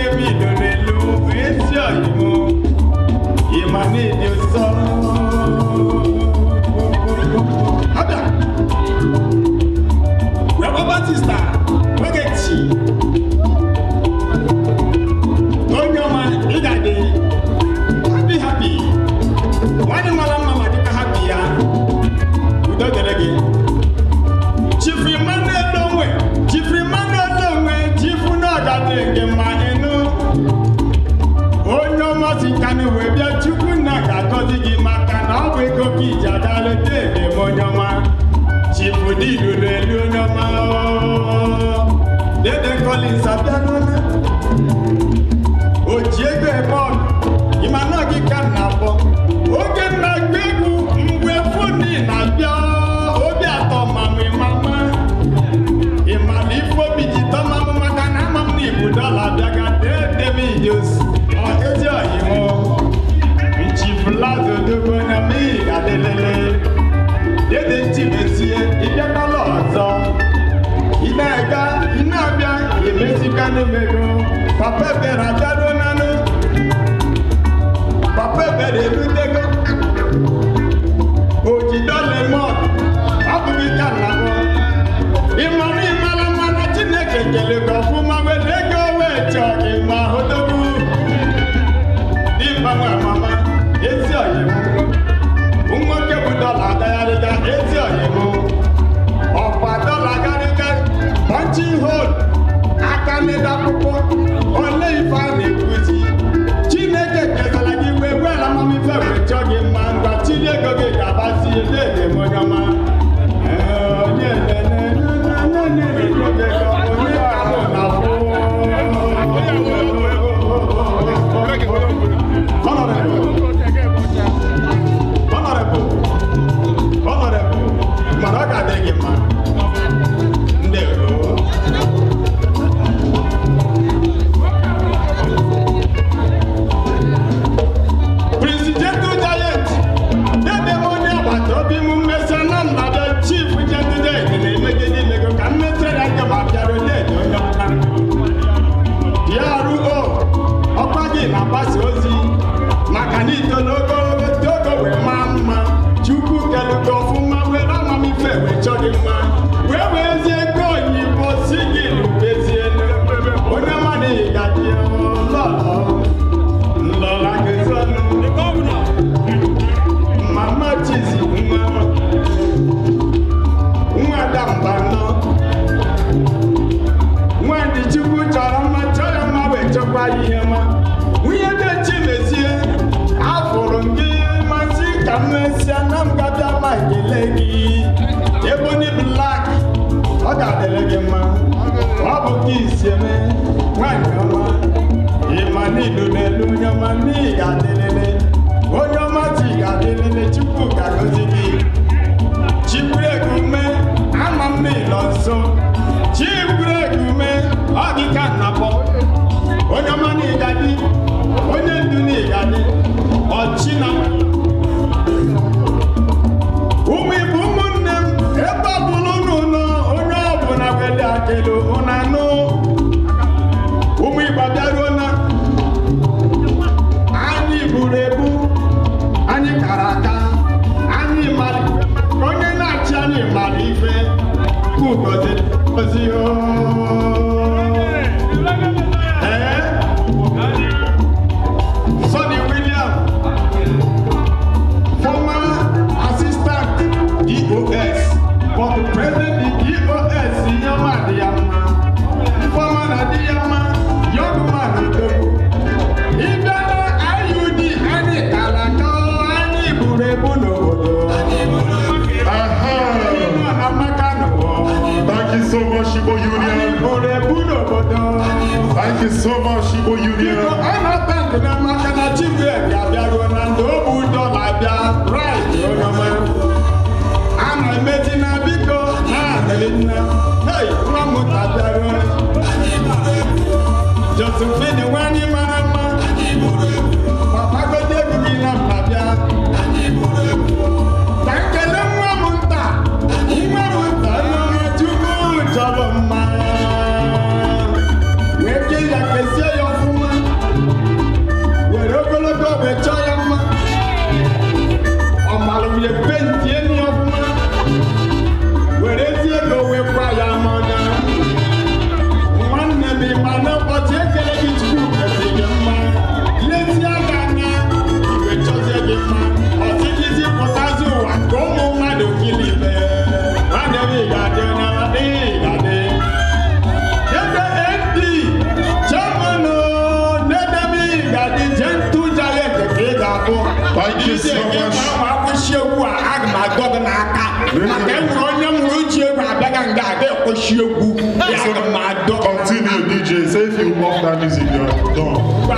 Nwanne m idoro elu ezi oyi m ịma na ịdị ụsọ. Abịa wee gbaba sista Ogechi onye ọma, ị ga-adị happy happy. Nwaanyị mara mma ma dịka happy ya. Udo dịrị gị. Chief Emmanuel Onwe, Chief Emmanuel Onwe, Chief na-ọga dị gị mma ịnụ. Onye ọma si Nkanụ wee bịa, Chukwu nna ga-agọzi gị maka na ọ bụ ego ka iji aga leta ebe m onye ọma. Chief Didu n'elu onye ọma ooo. Dede Collins abịa n'ụlọ. O ji ego eme ọgụ, ịma na gị ka m na-akpọ. Oge m na-agba egwu mgbe phone na-abịa, obi atọ mama mama. Ịma na ife obi ji tọ mamụ maka na ama m na ibu dọla bịaga dede m ijos. Ọ ezi oyi m. Chief Lazo Dogo onye m ị ga-adịlele. Dede Chimezie, ị bịakwala ọzọ. Ị na-aga, ị na-abịa, emezikanụ m ego. Papa Ebere abịaruo nanụ. Papa Ebere erutego. O ji dọla eme ọgụ, ọ bụghị ka nna m. Ịmara ịmara mana Chineke kele gị ọfụma were ego wee chọọ gị mma hodogwu. Dimkpa nwa mama, ezi oyi m. Nwoke bụ dọla agagharịga ezi oyi m. Ọkwa dọla garịga punching hole aka n'ede akwụkwọ ole ife a na-ekwuzi. Chineke kesara gị wee were amamife wee chọọ gị mma ngwa tiri ego gị ga-abazi dede m onye ọma. Ee, onye nene onye ka mụ na-afụ. Honorable, Honorable, Honorable, mana ọ ga-adị gị mma. Ndewo. Prince Gentle Giant, dede m onye agbata obi m mmesịa na m na-abịa. Chief Gentle Giant na-emegide imego ka m mesịa ya nke ma bịaruo dede onye ọma. PRO, ọkwa gị na-agbasa ozi maka na ito n'ogologo togo wee maa mma. Chukwu kelu gị ọfụma were amamife wee chọọ gị mma wee werezie ego oyibo si gị lubezielu onye ọma na ị ga-adị lọlọ nlọla gị sọnụ. Mama Chizi nwa nwa Adamba nọ nwanyị Chukwu chọrọ mma chọọ ya mma wee chọkwa ya ihe mma. Nwunye dị Chimezie, afụrụ m gị masị ka m mesịa na m ga-abịa ma ekele gị. Ebony Black, ọ ga-adịrị gị mma. Ọ bụ ka isi eme nwanyị ọma ịma n'ilu n'elu onye ọma n'ihi ga-adịlele onye ọma chi ga-adịlele. Chukwu ga-agọzi gị. Chikwuregume, ama m n'ịlọ nso. Chikwuregume, ọ gị ka nnapọ onye ọma n'ịgadị onye ndu n'ịgadị ọchị na ụmụ Igbo ụmụnne m ebe ọbụla unu nọ onye ọbụla wele akelu ụnụ anụ ụmụ Igbo abịaruo na anyị buru ebu anyị kara aka anyị mara onye na-achị anyị mara ife ugozi ozi ee Sonny William, former assistant DOS, but present the DOS ihe ọma dị ya mma ifeọma na dị ya mma young man odogwu ịbịa na IUD anyị kara aka anyị buru ebu n'obodo. Aha. Amaka n'ụwa. Thank you so much, Igbo Anyị Union. buru ebu n'obodo. Thank you so much, Igbo Biko Union. a na-ata nke na maka na Chigwe ga-abịaruo na ndụ obu dọla bịa right onye ọma a na-emechi na biko na-adịrị nne hei nwa m ta bịaruo Josephine nwanyị mara mma papa gote egwu gị na mma bịa ka nkele nwa m nta nwa m nta nwa m Chukwu chọrọ mma wee kee ya kesie ya ọfụma. Thank you DJ so gị much. Ma akwụsị egwu a, aga m adọ gị n'aka maka enwere onye m hụrụ ji egwu abịaga nga aga ekwụsị egwu ya, aga m adọ. Continue, DJ. Say if you off that music, you're done. Ngwa.